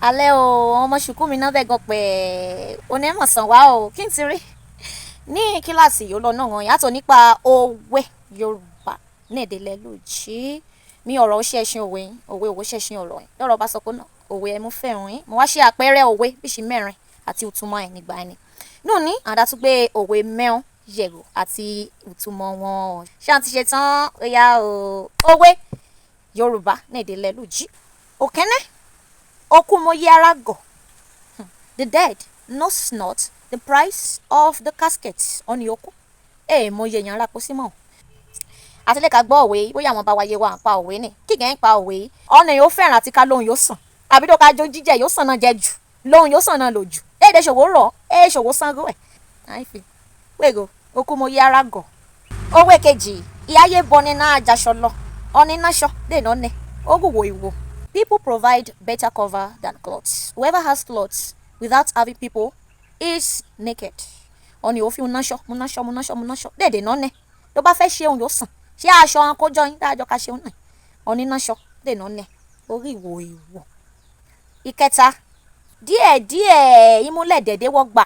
Alẹ́ o, ọmọ ṣùkú mi náà bẹ́ẹ̀ gan pẹ̀ onímọ̀sán wá o, kí n ti rí ní kíláàsì yìí ó lọ náà wọ̀nyí àtọ̀ nípa òwe Yorùbá ní èdè lẹ́lòjì mi. Ọ̀rọ̀ ó ṣẹ̀ṣin òwe, òwe òwe ṣẹ̀ṣin ọ̀rọ̀ ẹ̀ lọ́rọ̀ bá sọ pé náà òwe ẹ̀ mú fẹ́ràn yín. Mo wá ṣe àpẹẹrẹ òwe bí ṣe mẹ́rin àti ìtumọ̀ ẹ̀ nígbà ẹni nù ní àdàtúgbé òwe mẹ́rin yẹ̀rọ àti ìtumọ̀ wọn. Ṣé à ń ti ṣe tán? Ó yá o, òwe Yorùbá ní èdè lẹ́lòjì. Òkẹ́nẹ́ okú mo yí ara gọ̀. The dead knows not the price of the casket. Ọ̀nì okú ẹ̀ mo yẹ èèyàn ara kó sí mọ́ àtìlẹ́ka gbọ́ òwe bóyá àwọn bá wáyé wa pa òwe ni kíkẹ́ ń pa òwe. Ọ̀nà yóò fẹ́ràn àti ká lóhun yóò sàn àbí tó ká jó jíjẹ yóò sàn náà jẹ jù lóhun yóò sàn náà lò jù èdè ṣòwò rọ̀ ẹ̀ ṣòwò sango ẹ̀ àìfi wégo okú mo yí ara gọ̀. Òwe kejì, ìyáyé bọni náà ajaṣọ lọ ọ̀ní náṣọ dènà nẹ ogùwò ìwò. People provide better cover than clothes. Whoever has clothes without having people is naked. Ọ̀nì òfin náṣọ mo náṣọ mo náṣọ mo náṣọ dèdè náà nẹ tó bá fẹ́ ṣe òun yóò sàn ṣé aṣọ àkójọ yín dájọ́ ká ṣeun náà ọ̀ní náṣọ dènà nẹ orí ìwò ìwò. Ìkẹta, díẹ̀díẹ̀ ìmúlẹ̀ dẹ̀dẹ̀ wọ́gbà.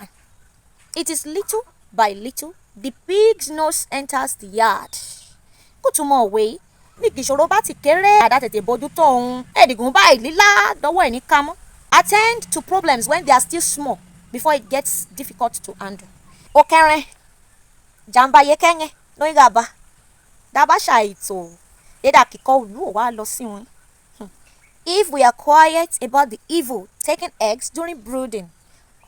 It is little by little the pig's nose enters the yard. Kùtùmọ̀ òwe ní ìṣòro bá ti kéré àdá tètè bójú tó òun ẹ̀ẹ́dìgún báyìí lílá dọ́wọ́ ẹ̀ ní kámọ́. Attend to problems when they are still small before it gets difficult to handle. Òkẹrin, jàǹbá yekẹ́yẹ lóyún gàba dábàá ṣàìtò dédà kíkọ́ òlú ò wá lọ sí wọn. If we are quiet about the evil taking eggs during brooding,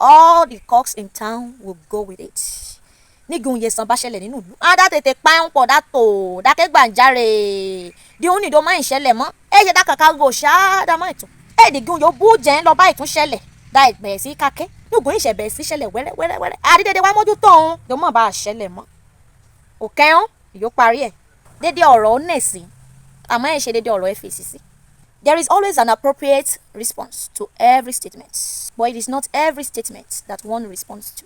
all the cocks in town will go with it. Nígun ìyẹ̀sán bá ṣẹlẹ̀ nínú ìlú á dá tètè pa ń pọ̀ dá tò dákẹ́ gbàǹjarè di òun nìdó máa ń ṣẹlẹ̀ mọ́ ẹ ṣe dákàkà gò ṣáá dá máa ìtún ẹ̀ẹ́dìgún yóò bú jẹ́ ń lọ bá ìtún ṣẹlẹ̀ dá ìbẹ̀rẹ̀ sí kákẹ́ nígun ìṣẹ̀bẹ̀ sí ṣẹlẹ̀ wẹ́rẹ́ wẹ́rẹ́ wẹ́rẹ́ àdídédé wá mójútó òun tó mọ̀ bá a ṣẹlẹ̀ mọ́. Òkẹ́hún yóò parí ẹ̀ dédé ọ̀rọ̀ ó nẹ̀ sí àmọ́ ẹ̀ ṣe dédé ọ̀rọ̀ ẹ̀ fèsì sí. There is always an appropriate response to every statement, but it is not every statement that one responds to.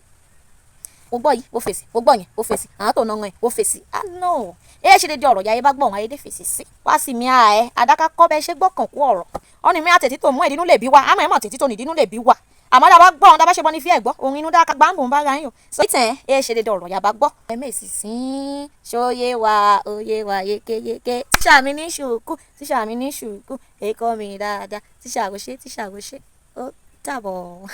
Ó gbọ́ yìí, ó fèsì, ó gbọ́ yẹn, ó fèsì, àwọn tó náà ẹ̀, ó fèsì. Ah no, ẹ ṣe dédé ọ̀rọ̀ yáyé bá gbọ́ òun ayédè fèsì sí. Wá sí mi à ẹ, àdáká kọ́ bẹ́ẹ̀ ṣe gbọ́kàn kú ọ̀rọ̀. Ọ̀nì mi àtẹ̀tí tó mú ẹ̀dínú lè bí wa, àmọ́ ẹ̀ mọ̀ tètí tó nìdínú lè bí wa. Àmọ́ dábàá gbọ́ ọ̀hún dábàá ṣe bọ́ ní fi ẹ̀ gbọ́, òun inú dáká gbáǹbò ń bá ra yín o. So ìtẹ̀ ẹ ṣe dédé ọ̀rọ̀ yàbá gbọ́. Ẹ mèsì sí ṣóyé wa, òye wa yékéyéké. Tíṣà mi ní ṣùkú, tíṣà mi ní ṣùkú, èkó mi dáadáa, tíṣà kò ṣe, tíṣà kò ṣe, ó dàbọ̀.